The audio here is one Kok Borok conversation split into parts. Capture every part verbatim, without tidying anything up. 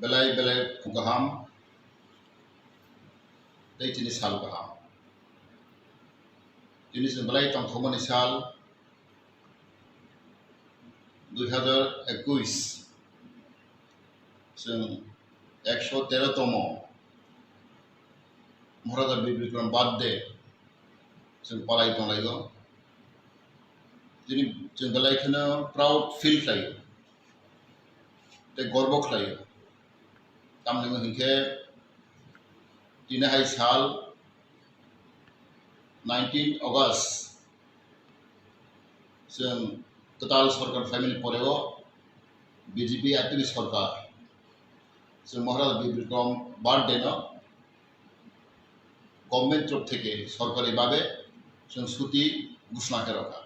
Belai belai kaham tei chini sal kaham. Tini chwng belai tongthokmani sal dui hazar ekuis, chwng ekso tero tomo Maharaja Bir Bikram birthday chwng palai tonglaio. Tini chwng belai kheno proud feel khlaio tei gorbo khlaio. Tamni hwnkhe tini hai sal nineteen August chwng kwtal sorkar phaimani poreo B J P R T P sorkar chwng Maharaja Bir Bikram birthday no government torof theke sorkari babe chwng suti ghoshona khe rokha.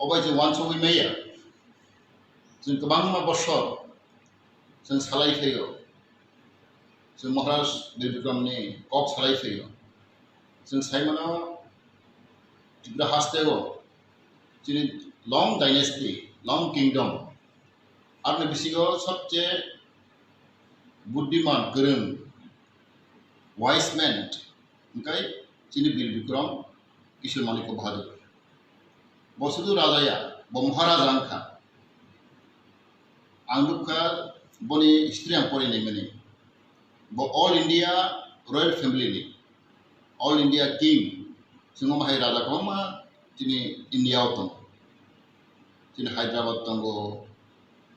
Obai chwng uansugwi maya, chwng kwbangma bosor chwng salai phaio, chwng Maharaj Bir Bikram ni kok salai phaio. Chwng sai mano Tripura hasteo chini long dynasty, long kingdom, aroni bisingo sobche buddiman, kwrwng, wise man hwnkhe chini Bir Bikram Kishore Manikya Bahadur. Bo sudu raja ya, bo Maharaja wngkha. Ang nukha boni history ang pori naimani. Bo All India Royal Family ni, All India King, chwng omo hai raja kwbangma chini India o tongo. Chini Hyderabad tongo,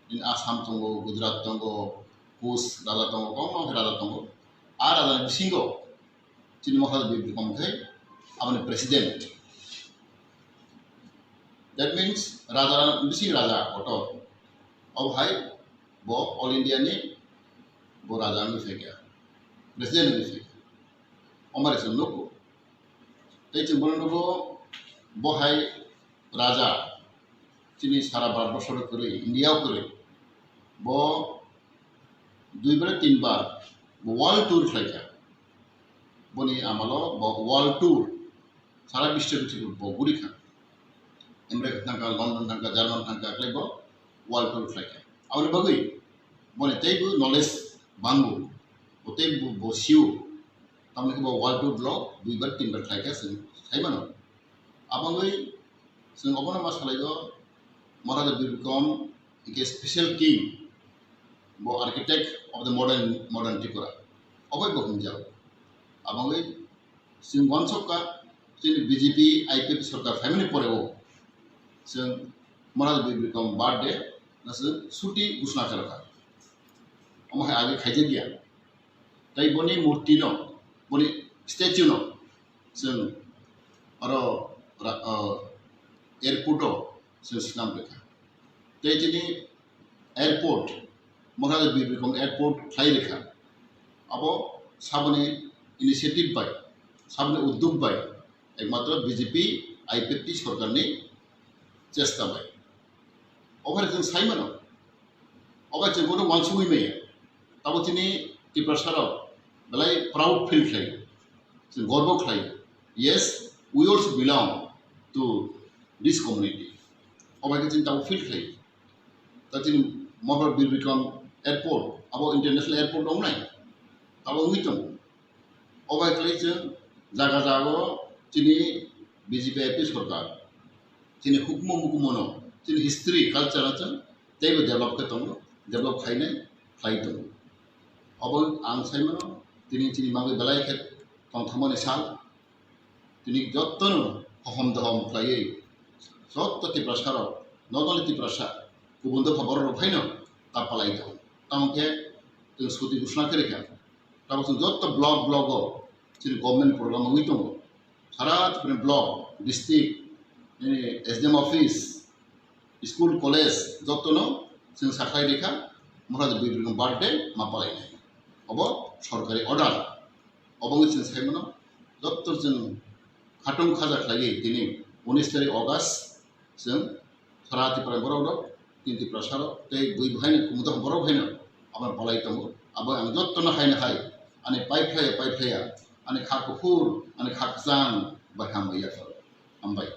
chini Assam tongo, Gujarat tongo, Kush raja tongo, kwbangma hai raja tongo. A raja ni bisingo chini Maharaj Bir Bikram khe aboni president. That means raja, bisi raja kotor. Obo hai bo All India ni bo raja wngwi phaikha, president wngwi phaikha. Omo hai se nugo. Tei chwng bono nugo, bo hai raja chini sara Bharat borsoro kwrwi, India o kwrwi. Bo dui bar tin bar bo world tour khlaikha. Boni amalo bo world tour sara biswo bithi bo gurikha. America thangkha, London thangkha, German thangkha, khlai bo world tour khlaikha. Aboni bagwi boni teibo knowledge bango, bo teibo bo sio. Tamoni khe bo world tour lo dui bar tin bar khlaikha, chwng sai mano. Aboni chwng obono ma salaigo, Maharaja Bir Bikram, hwnkhe special king, bo architect of the modern, modern Tripura. Obo bo hwnjak. Aboni chwng uansukha, chini B J P I P F sorkar phaimani poreo chwng Maharaja Bir Bikram birthday no chwng suti ghoshona khe rwkha. Omo hai age khaijakya. Tei boni murti no, boni statue no chwng aro ra-, o, airport o chwng swnam rwkha. Tei chini airport, Maharaja Bir Bikram airport khlai rwkha. Abo saboni initiative bai, saboni uddog bai, ekmatro B J P I P F T sorkarni chesta bai. Obo hai chwng sai mano. Obo hai chwng bono uansugwi maya. Tabo chini Tiprasa rok belai proud feel khlai. Chwng gorbo khlai. Yes, we also belong to this community. Obo hai chwng tabo feel khlai. Ta chini Maharaja Bir Bikram airport, abo international airport wngnai. Tabo wngwi tongo. Obo hai khlai chwng jaga jaga o chini B J P I P F T sorkar chini hukumu mukumu no chini history, culture no chwng teibo develop khe tongo, develop khainai khlai tongo. Obo ang sai mano, tini chini bagwi belai khe tongthokmani sal. Tini jottono hohom dohom khlaiwi jotto Tiprasa rok, not only Tiprasa, kubun dopha borok rok phaino ta palai tongo. Tamo khe chwng suti ghoshona khe rikha. Tabuk chwng jotto block block o chini government program wngwi tongo. Sara Tripura block, district, nini S D M office, school, college jottono chwng sakhlai rikha, Maharaja Bir Bikram birthday ma palainai. Obo sorkari order. Obo wngwi chwng sai mano, jotto chwng khatung khaja khlaiwi tini unis tarik August chwng sara Tripura borok rok, tin Tiprasa rok tei bui bwhaino kumudok borok haino abo palai tongo. Abo ang jottono haino hai ani pai phlaiya, pai phlaiya, ani kha kuphur, ani kha kwchang bai hambai yapharo. Hambai.